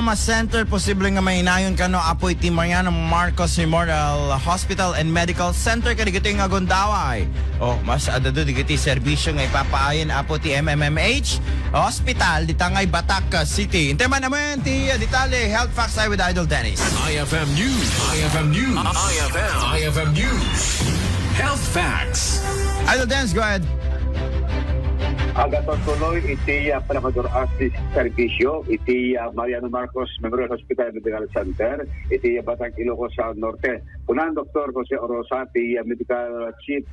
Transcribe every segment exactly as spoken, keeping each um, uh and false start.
Trauma Center, posible nga mainayon kano, apo, iti Mariano Marcos Memorial Hospital and Medical Center kadagiti nga gundaway. Oh, mas adda dagiti serbisyo nga ipapaayan, apo, ti M M M H Hospital dita nga Batak City. Intay man amin ti, uh, detalye, health facts ay with Idol Dennis. I F M News. I F M News. I F M. I F M News. Health facts. Idol Dennis, go ahead. Agatoy tuloy iti, ah, panagador-as ti serbisyo iti, ah, Mariano Marcos Memorial Hospital Medical Center iti, ah, Batak, Ilocos, ah, Norte. Kuna ni Doktor Jose Orosa, ti, ah, medical chief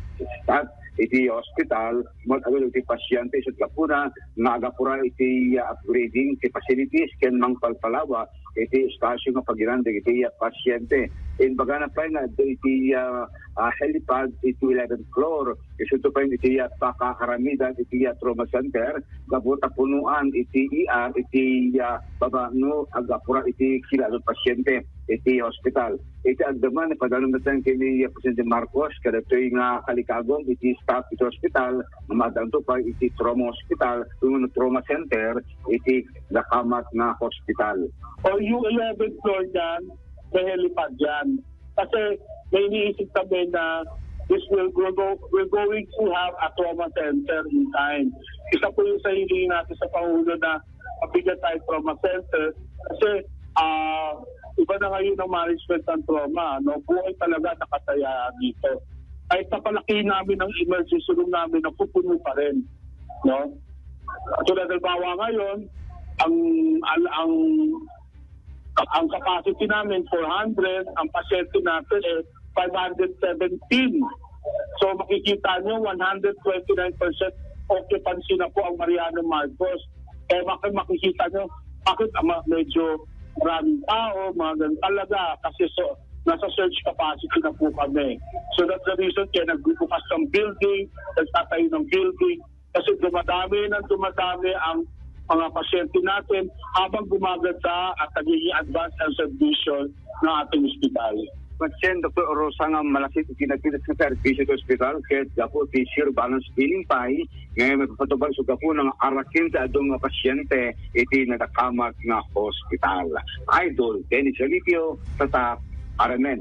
staff iti hospital, ket iti pasyente, isu't gapuna nga agapura iti, ah, upgrading ti facilities ken mangpalpalawa iti espasyo nga pagiran dagiti, ah, pasyente. Imbagana pay nga adda iti, ah, ah, helipad iti eleventh floor. Isu pay iti, ah, pakaaramidan iti, ah, trauma center, gapu ta punoan iti E R iti, ah, baba no agapura iti kila ti pasyente iti hospital. Iti agdama, ipadalem met ken ni Presidente Marcos kadatoy nga kalikagum iti staff iti hospital nga maadanto pay iti trauma hospital wenno trauma center iti nakamat nga hospital. O, yung eleventh floor niyan, may helipad yan. Kasi may iniisip kami na this will, we're, go, we're going to have a trauma center in time. Isa po yung sa hiling natin sa Pangulo na mabigyan tayo trauma center. Kasi, ah, iba na ngayon ang management ng trauma, no? Buhay talaga nakataya dito. Kahit napalaki namin ang emergency room namin, napupuno pa rin, no? Tulad halimbawa ngayon, ang, ang, ang, ang capacity namin, four hundred, ang pasyente natin, eh, five hundred seventeen. So, makikita nyo, one hundred twenty-nine percent occupancy na po ang Mariano Marcos. Kaya bakit makikita nyo, bakit, ah, ma-, medyo maraming tao, mga ganun talaga. Kasi, so, nasa surge capacity na po kami. So, that's the reason kaya nagbubukas ng building, nagtatayo ng building, kasi dumadami nang dumadami ang mga pasyente natin habang gumaganda at nagiging advance ang serbisyo ng ating ospital. Patient, Doktor Orosa, nga malaksid iti nagpitas nga serbisyo ti ospital ket gapu ti zero balance billing pay nga mapapatubag so gapu nga araken ti adu nga pasyente iti nadakamat nga hospital. Idol Dennis Religio, Tatak, R M N.